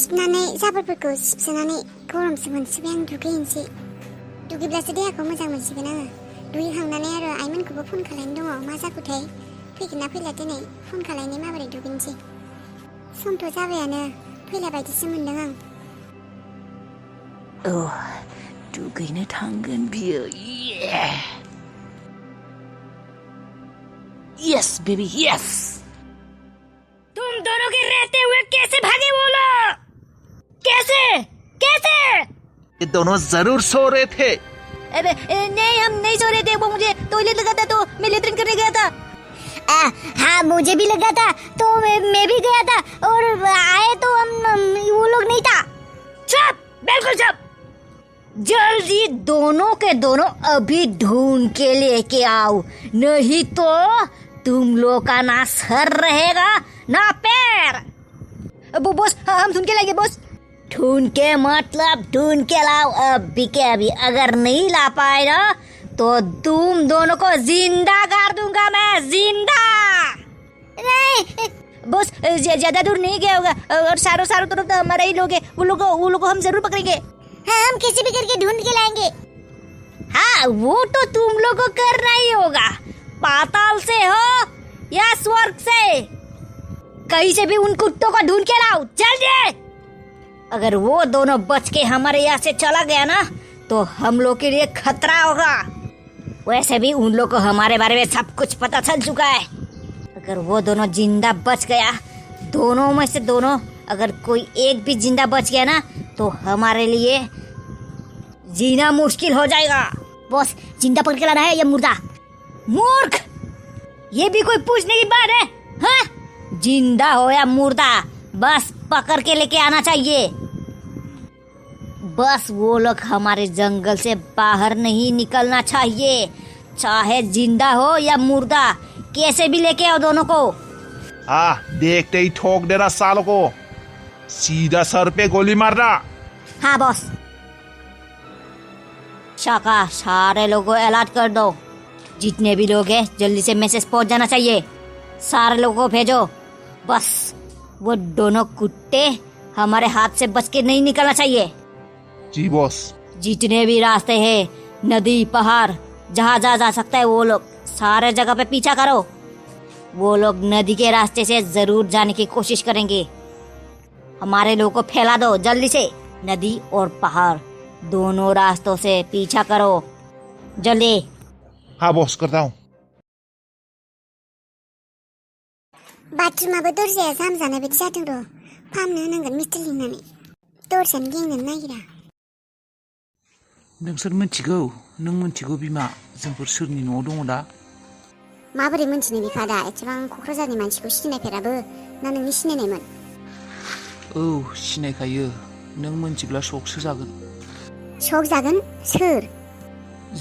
सिबनानै जाबोरफोरखौ सिबसोनानै गरमसो मोनसिबाय आं दुगैनोसै दुगैब्लासो देहाखौ मोजां मोनसिगोन आङो दुगैखांनानै आरो आइमोनखौबो फन खालायनो दङ मा जाखोथाय फैगोन ना फैला दिनै फन खालायनो माबोरै दुगैनोसै समथ' जाबायानो फैला बायदिसो मोनदों आं दुगैनो थांगोन बियो यस बेबी यस तुम दोनों के रहते हुए कैसे भागे वो लोग कैसे कैसे ये दोनों जरूर सो रहे थे नहीं हम नहीं सो रहे थे वो मुझे टॉयलेट लगा था तो मैं लेटरिन करने गया था हाँ मुझे भी लगा था तो मैं भी गया था और आए तो हम वो लोग नहीं था चुप बिल्कुल चुप जल्दी दोनों के दोनों अभी ढूंढ के लेके आओ नहीं तो तुम लोग का ना सर रहेगा ना पैर बॉस हम ढूंढ के लाएंगे बॉस ढूंढ के मतलब ढूंढ के लाओ अभी के अभी अगर नहीं ला पाए ना तो तुम दोनों को जिंदा कर दूंगा मैं जिंदा नहीं बॉस ज्यादा दूर नहीं गया होगा और सारों तरफ तो हमारे ही लोग हैं वो लोग को हम जरूर पकड़ेंगे हाँ हम कैसे भी करके ढूंढ के लाएंगे हाँ वो तो तुम लोग को करना ही होगा पाताल से हो या स्वर्ग से कहीं से भी उन कुत्तों को ढूंढ के लाओ जल्दी अगर वो दोनों बच के हमारे यहाँ से चला गया ना तो हम लोग के लिए खतरा होगा वैसे भी उन लोग को हमारे बारे में सब कुछ पता चल चुका है अगर वो दोनों जिंदा बच गया दोनों में से दोनों अगर कोई एक भी जिंदा बच गया ना तो हमारे लिए जीना मुश्किल हो जाएगा बॉस जिंदा पकड़ के लाना है या मुर्दा मूर्ख ये भी कोई पूछने की बात है हाँ जिंदा हो या मुर्दा बस पकड़ के लेके आना चाहिए बस वो लोग हमारे जंगल से बाहर नहीं निकलना चाहिए चाहे जिंदा हो या मुर्दा कैसे भी लेके आओ दोनों को देखते ही ठोक देना सालों को सीधा सर पे गोली मारना हाँ बॉस शाका सारे लोगों को अलर्ट कर दो जितने भी लोग हैं जल्दी से मैसेज पहुंच जाना चाहिए सारे लोगों को भेजो बस वो दोनों कुत्ते हमारे हाथ से बच के नहीं निकलना चाहिए जी बॉस जितने भी रास्ते हैं नदी पहाड़ जहाँ जा सकता है वो लोग सारे जगह पे पीछा करो वो लोग नदी के रास्ते से जरूर जाने की कोशिश करेंगे हमारे लोगों को फैला दो जल्दी से नदी और पहाड़ दोनों रास्तों से पीछा करो जल्दी हाँ बॉस करता हूँ बाथरुमाबो दरजाया जाम जानाय बायदि जादों र' फाहामनो होनांगोन मिस्ट्रि लिंनानै दरजायानो गेंनोनो नागिरा नोंसोर मिथिगौ बिमा जोंफोर सोरनि न'आव दङ दा माबोरै मोनथिनो बिफा दा एसेबां क'क्राझारनि मानसिखौ सिनायफेराबो ना नोंनि सिनायनायमोन औ सिनायखायो नों मोनथिब्ला सकसो जागोन सक जागोन सोर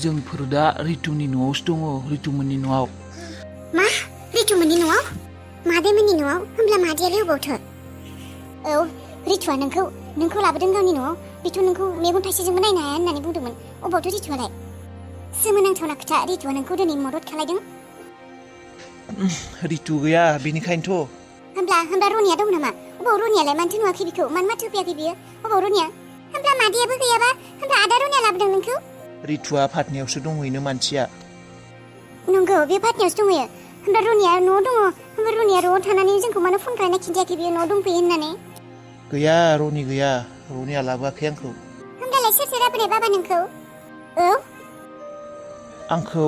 जोंफोर दा रितुनि न'आवसो दङ रितुमोननि न'आव मा रितुमोननि न'आव मादैमोननि न'आव होमब्ला मादैयालाय अबावथो औ रितुआ नोंखौ लाबोदों गावनि न'आव बेथ' नोंखौ मेगन थाइसेजोंबो नायनो हाया होननानै बुंदोंमोन अबावथो रितुआलाय सोमोनांथावना खोथा रितुआ नोंखौ दिनै मदद खालायदों रितु गैया बेनिखायनोथ' होमब्ला रनिया दं नामा अबाव रनियालाय मानोथो नुवाखै बिखौ माथो होफैयाखै बियो अबाव रनिया होमब्ला मादैयाबो गैयाबा होमब्ला आदा रनिया लाबोदों नोंखौ रितुआ फाटनायावसो दंहैनो मानसिया नंगौ बे फाटनायावसो दंहैयो होमब्ला रनिया न'आव दङ होमब्ला रनिया न'आव थानानै जोंखौ मानो फन खालायना खिन्थायाखै बियो न'आव दंफैयो होननानै गैया रनिया लाबोआखै आंखौ होमब्लालाय सोर लाबोनाय बाबा नोंखौ औ आंखौ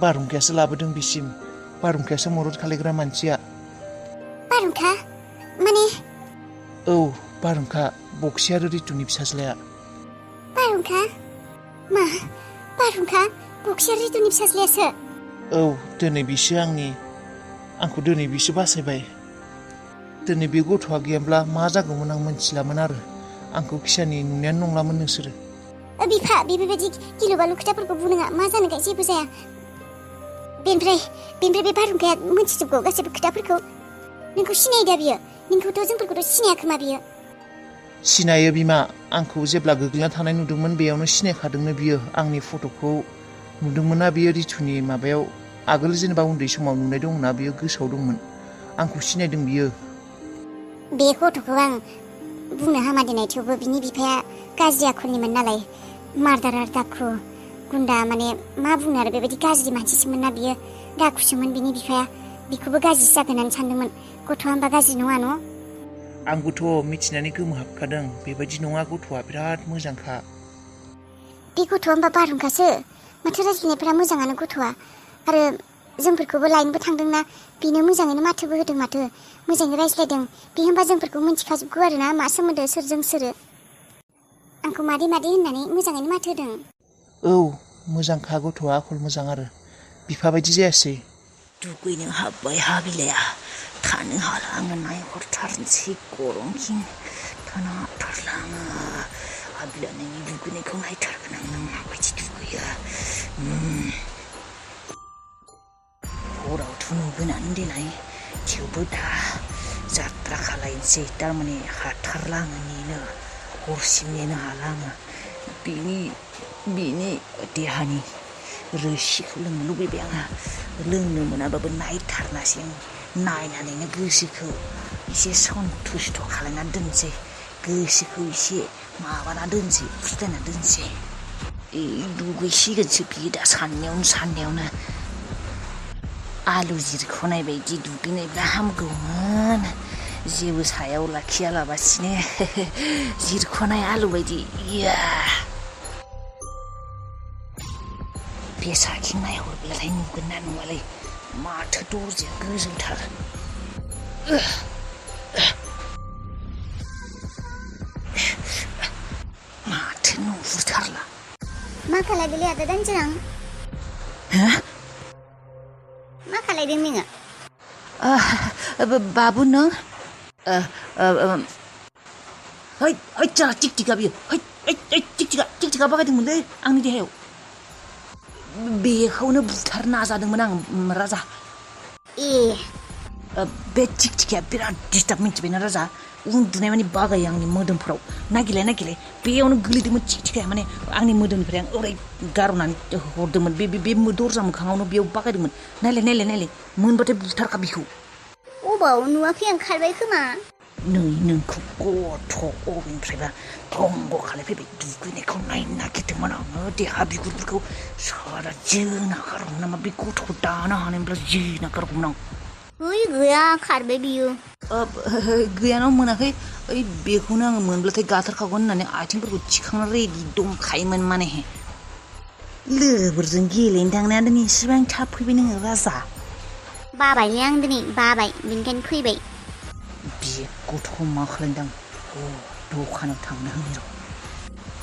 बारहुंखायासो लाबोदों बिसिम बारहुंखायासो मदद खालायग्रा मानसिया बारहुंखा माने औ बारहुंखा बक्सि आरो रितुनि फिसाज्लाया बारहुंखा मा बारहुंखा बक्सि आरो रितुनि फिसाज्लायासो औ दिनै आंखौ दिनै बिसो बासायबाय दिनै बे गथ'आ गैयाब्ला मा जागौमोन आं मोनथिलामोन आरो आंखौ खिसानि नुनायानो नंलामोन नोंसोरो बिफा बेबायदि गिलु बालु खोथाफोरखौ बुंनाङा मा जानो जेबो जाया बेनिफ्राय बे बारहुंखाया मोनथिजोबगौ गासैबो खोथाफोरखौ नोंखौ सिनायो दा बियो नोंखौथ' जोंफोरखौथ' सिनाया खोमा बियो सिनायो बिमा आंखौ जेब्ला गोग्लैना थानाय नुदोंमोन बेयावनो सिनायखादोंनो बियो आंनि फट'खौ नुदोंमोनना बियो रितुनि माबायाव आगोल जेनेबा उन्दै समाव नुनाय दंना बियो गोसोआव दंमोन आंखौ सिनायदों बियो बे गथ'खौ आं बुंनो हामा दिनै थेवबो बिनि बिफाया गाज्रि आखलनिमोन नालाय मार्दारार दाखु गुन्दा माने मा बुंनो आरो बेबायदि गाज्रि मानसिसोमोन ना बियो दाखुसोमोन बिनि बिफाया बिखौबो गाज्रि जागोन होननानै सानदोंमोन गथ'आ होमबा गाज्रि नङा न' आंबोथ' मिथिनानै गोमोहाबखादों बेबायदि नङा गथ'आ बिराद मोजांखा बे गथ'आ होमबा बारहुंखासो माथो रायज्लायनायफोरा मोजाङानो गथ'आ आरो जोंफोरखौबो लायनोबो थांदोंना बेनो मोजाङैनो माथोबो होदों माथो मोजाङै रायज्लायदों बे होमबा जोंफोरखौ मिन्थिखाजोबगौ आरो ना मा सोमोन्दो सोरजों सोरो आंखौ मादै मादै होननानै मोजाङैनो माथो होदों औ मोजांखा गथ'आ आखल मोजां आरो बिफा बायदि जायासै दुगैनो हाबबाय हाबिलाया थानो हाला आङो नायहरथारनोसै गरमखिं थानो हाथारला आङो हाबिला नोंनि दुगैनायखौ नायथारगोन आं नों माबायदि दुगैयो हरावथ' नुगोनानो देनाय थेवबो दा जात्रा खालायनोसै थारमाने हाथारला आङो नेनो हरसिम नेनो हाला आङो बिनि देहानि रोसिखौ लोंनो लुबैबाय आंहा लोंनो मोनाबाबो नायथारनासै आं नायनानैनो गोसोखौ एसे सन्तुष्ट खालायना दोनसै गोसोखौ एसे माबाना दोनसै फुस्लायना दोनसै दुगैसिगोनसो बियो दा साननायावनो आलु जिरख'नाय बायदि दुगैनायब्ला हामगौमोन जेबो सायाव लाखियालाबासिनो जिरख'नाय आलु बायदि इया बे साखिं नायहरब्लाथाय नुगोन ना नुवालै माथो दरजाया गोजौथार माथो नुहुरथारला मा खालायदोंलै आदा दानजों मा खालायदों नोङो बाबु नों है जा टिकटिका बियो टिकटिका बागायदोंमोनलै आंनि देहायाव बेखौनो बुथारनो नाजादोंमोन आं राजा बे टिकटिकाया बिराद डिस्टार्ब मिन्थिबायना राजा उन्दुनाय माने बागायो आंनि मोदोमफोराव नागिरलाय बेयावनो गोलैदोंमोन टिकटिकाया माने आंनि मोदोमनिफ्राय आं ओरै गारनानै हरदोंमोन बे दरजा मोखाङावनो बेयाव बागायदोंमोन नायलाय मोनबाथाय बुथारखा बेखौ अबाव नुवाखै आं खारबाय खोमा नै नोंखौ गथ' अबेनिफ्रायबा गंग' खालायफैबाय दुगैनायखौ नायनो नागिरदोंमोन आङो देहा बिगुरफोरखौ सारा जोना गारगौमोन नामा बे गथ'खौ दानो हानायमोनब्ला जोना गारगौमोन आं गैया खारबाय बियो गैयानाव मोनाखै ओइ बेखौनो आङो मोनब्लाथाय गाथारखागोन होननानै आथिंफोरखौ थिखांना रेडि दंखायोमोन माने लोगोफोरजों गेलेनो थांनाया दिनै इसेबां थाब फैबाय नोङो राजा बाबायलै आं दिनै बाबाय बेनिखायनो फैबाय बे गथ'खौ मा खालामदों दखानाव थांनो होनो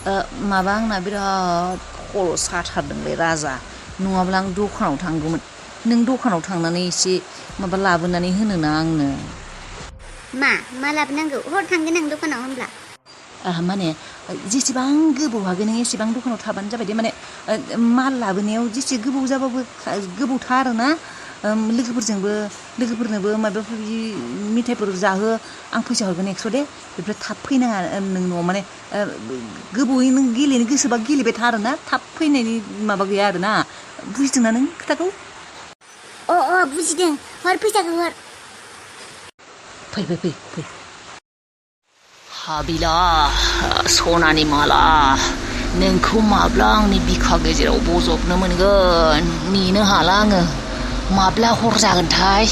र' माबा आंना बिराद खर' साथारदोंलै राजा नङाब्ला आं दखानाव थांगौमोन नों दखानाव थांनानै एसे माबा लाबोनानै होनो ना आंनो मा लाबोनांगौ हर थांगोन आं दखानाव होनब्ला माने जेसेबां गोबाव हागोन नों एसेबां दखानाव थाबानो जाबाय दे माने माल लाबोनायाव जेसे गोबाव जाबाबो गोबावथार आरोना लोगोफोरनोबो माबाफोर बिदि मेथाइफोर जाहो आं फैसा हरगोन 100 दे बेनिफ्राय थाब फैनाङा नों न'आव माने गोबावै नों गेलेनो गोसोबा गेलेबाय था आरोना थाब फैनायनि माबा गैया आरोना बुजिदोंना नों खोथाखौ बुजिदों हर फैसाखौ हर फै हाबिला सनानि माला नोंखौ माब्ला आंनि बिखा गेजेराव बजबनो मोनगोन नेनो हाला आङो माब्ला हर जागोनथाय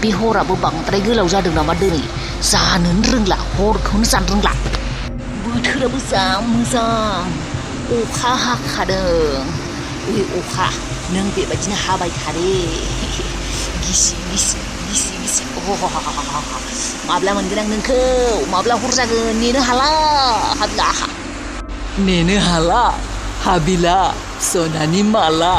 बे हराबो बांद्राय गोलाव जादों नामा दिनै जानोनो रोंला हरखौनो जानो रोंला बोथोराबो जा मोजां अखा हाखादों अखा नों बेबायदिनो हाबाय थादे गिसि माब्ला मोनगोन आं नोंखौ माब्ला हर जागोन नेनो हाला हाबिला नेनो हाला हाबिला सनानि माला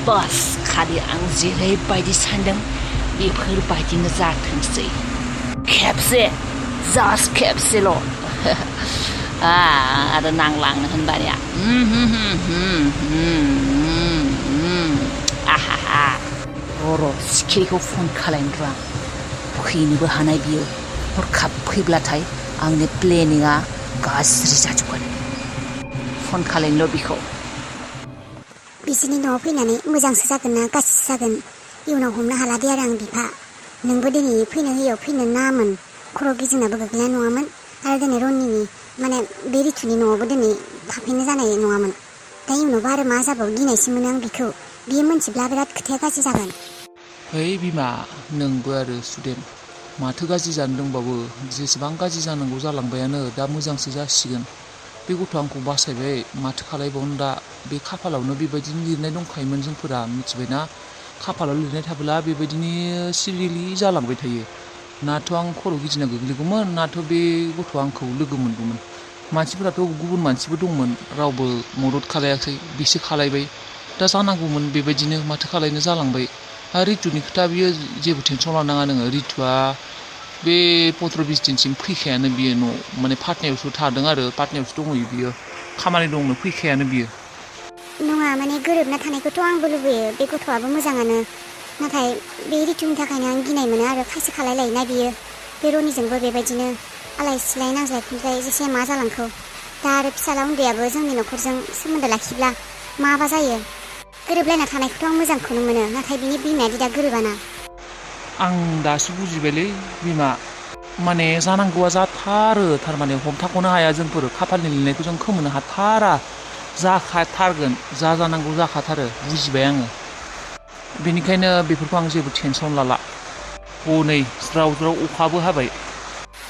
बास खालि आं जेरैबायदि सानदों बेफोरबायदिनो जाथोंसै खेबसे जास्ट खेबसेल' आरो नांलांनो होनबानिया र' सिखिरिखौ फन खालायनो र' फैनोबो हानाय बियो हरखाब फैब्लाथाय आंनि प्लेनिंआ गाज्रि जाजोबगोन फन खालायनोल' बिखौ बिसोरनि न'आव फैनानै मोजांसो जागोन ना गाज्रिसो जागोन इयुनाव हमनो हाला दे आरो आं बिफा नोंबो दिनै फैनो होयियाव फैनो नाङामोन खर' गिदिंनाबो गोग्लैनाय नङामोन आरो दिनै रन्निनि माने बे रितुनि न'आवबो दिनै थाफैनो जानाय नङामोन। दा इयुनावबो आरो मा जाबावो गिनायसो मोनो आं बिखौ। बियो मोनथिब्ला बिराद खोथाया गाज्रि जागोन। है बिमा नोंबो आरो सुदेम माथो गाज्रि जानो दंबावो जेसेबां गाज्रि जानांगौ जालांबायानो दा मोजांसो जासिगोन। बे गथ'आ आंखौ बासायबाय माथो खालायबावनो दा बे खाफालावनो बेबायदिनो लिरनाय दंखायोमोन जोंफोरा मिथिबायना खाफालाव लिरनाय थाबोला बेबायदिनो सिरियेलि जालांबाय थायो। नाथ' आं खर' गिदिंना गोग्लैगौमोन नाथ' बे गथ'आ आंखौ लोगो मोनगौमोन। मानसिफोराथ' गुबुन मानसिबो दंमोन रावबो मदद खालायाखै बिसो खालायबाय। दा जानांगौमोन बेबायदिनो माथो खालायनो जालांबाय। आरो रितुनि खोथा बियो जेबो टेनसन लानाङा नोङो रितुआ बे पत्र बिसदिनसिम फैखायानो बियो न' माने पाटनायावसो थादों आरो पाटनायावसो दंहैयो बियो खामानि दंनो फैखायानो बियो। नङा माने गोरोबना थानायखौथ' आंबो लुबैयो बे गथ'आबो मोजाङानो नाथाय बे रितुनि थाखायनो आं गिनाय मोनो आरो खायसे खालायलायोना बियो बे रनिजोंबो बेबायदिनो आलाय सिलाय नांज्लाय खमज्लाय जेसे मा जालांखौ दा आरो फिसाला उन्दैयाबो जोंनि न'खरजों सोमोन्दो लाखिब्ला माबा जायो। गोरोबलायना थानायखौथ' आं मोजांखौनो मोनो नाथाय बिनि बिमायादि दा गोरोबाना। आं दासो बुजिबायलै बिमा माने जानांगौआ जाथारो थारमाने हमथाख'नो हाया जोंफोर खाफालनि लिरनायखौ जों खोमोनो हाथारा जाखाथारगोन जानांगौ जाखाथारो बुजिबाय आङो। बेनिखायनो बेफोरखौ आं जेबो टेनसन लाला। हनै ज्राव ज्राव अखाबो हाबाय।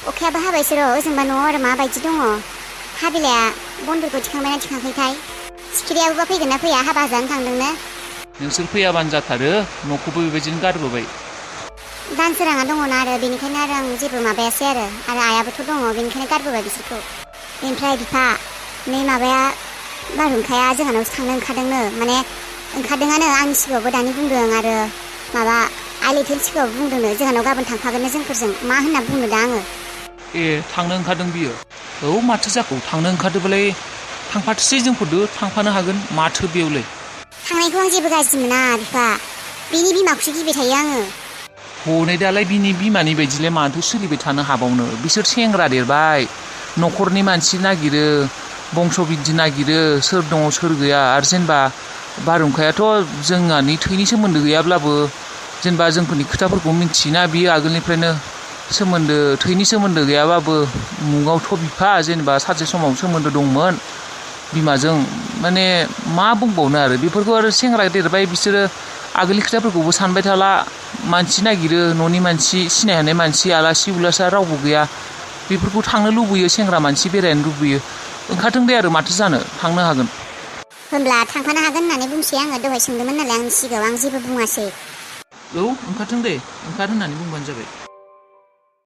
अखायाबो हाबायसो र' ओजोंबा न'आव आरो माबायदि दङ हाबिलाया बनफोरखौ थिखांबायना थिखाङाखैथाय सिखिरियाबोबा फैगोन ना फैया हाबा जानो थांदोंनो। नोंसोर फैयाबानो जाथारो न'खौबो बेबायदिनो गारबोबाय। दानसोराङा दङना आरो बेनिखायनो आरो आं जेबो माबायासै आरो आयाबोथ' दङ बेनिखायनो गारबोबाय बिसोरखौ। बेनिफ्राय बिफा नै माबाया बारहुंखाया जोंहानावसो थांनो ओंखारदोंनो माने ओंखारदोंआनो आंनि सिगाङावबो दानि बुंदों आरो माबा आइ लैथोनि सिगाङावबो बुंदोंनो जोंहानाव गाबोन थांफागोननो जोंफोरजों मा होनना बुंनो दा आङो। ए थांनो ओंखारदों बियो औ माथो जाखो थांनो ओंखारदोंबालाय थांफाथोसै जोंफोरदो थांफानो हागोन माथो बेयावलाय। थांनायखौ आं जेबो गाज्रि मोना बिफा बिनि बिमाखौसो गिबाय थायो आङो। हनै दालाय बिनि बिमानि बायदिलाय माथो सोलिबाय थानो हाबावनो बिसोर सेंग्रा देरबाय न'खरनि मानसि नागिरो बंस' बिदि नागिरो सोर दङ सोर गैया आरो जेनेबा बारहुंखायाथ' जोंहानि थैनि सोमोन्दो गैयाब्लाबो जेनेबा जोंफोरनि खोथाफोरखौ मिथियोना बियो आगोलनिफ्रायनो सोमोन्दो थैनि सोमोन्दो गैयाबाबो मुगावथ' बिफा जेनेबा सानसे समाव सोमोन्दो दंमोन बिमाजों माने मा बुंबावनो आरो बेफोरखौ आरो सेंग्रा देरबाय बिसोरो आगोलनि खोथाफोरखौबो सानबाय थाला मानसि नागिरो न'नि मानसि सिनाय हानाय मानसि आलासि उलासा रावबो गैया बेफोरखौ थांनो लुबैयो सेंग्रा मानसि बेरायनो लुबैयो ओंखारथों दे आरो माथो जानो थांनो हागोन। होमब्ला थांफानो हागोन होननानै बुंसै आङो दहाय सोंदोंमोन नालाय आंनि सिगाङाव आं जेबो बुङासै। औ ओंखारथों दे ओंखार होननानै बुंबानो जाबाय।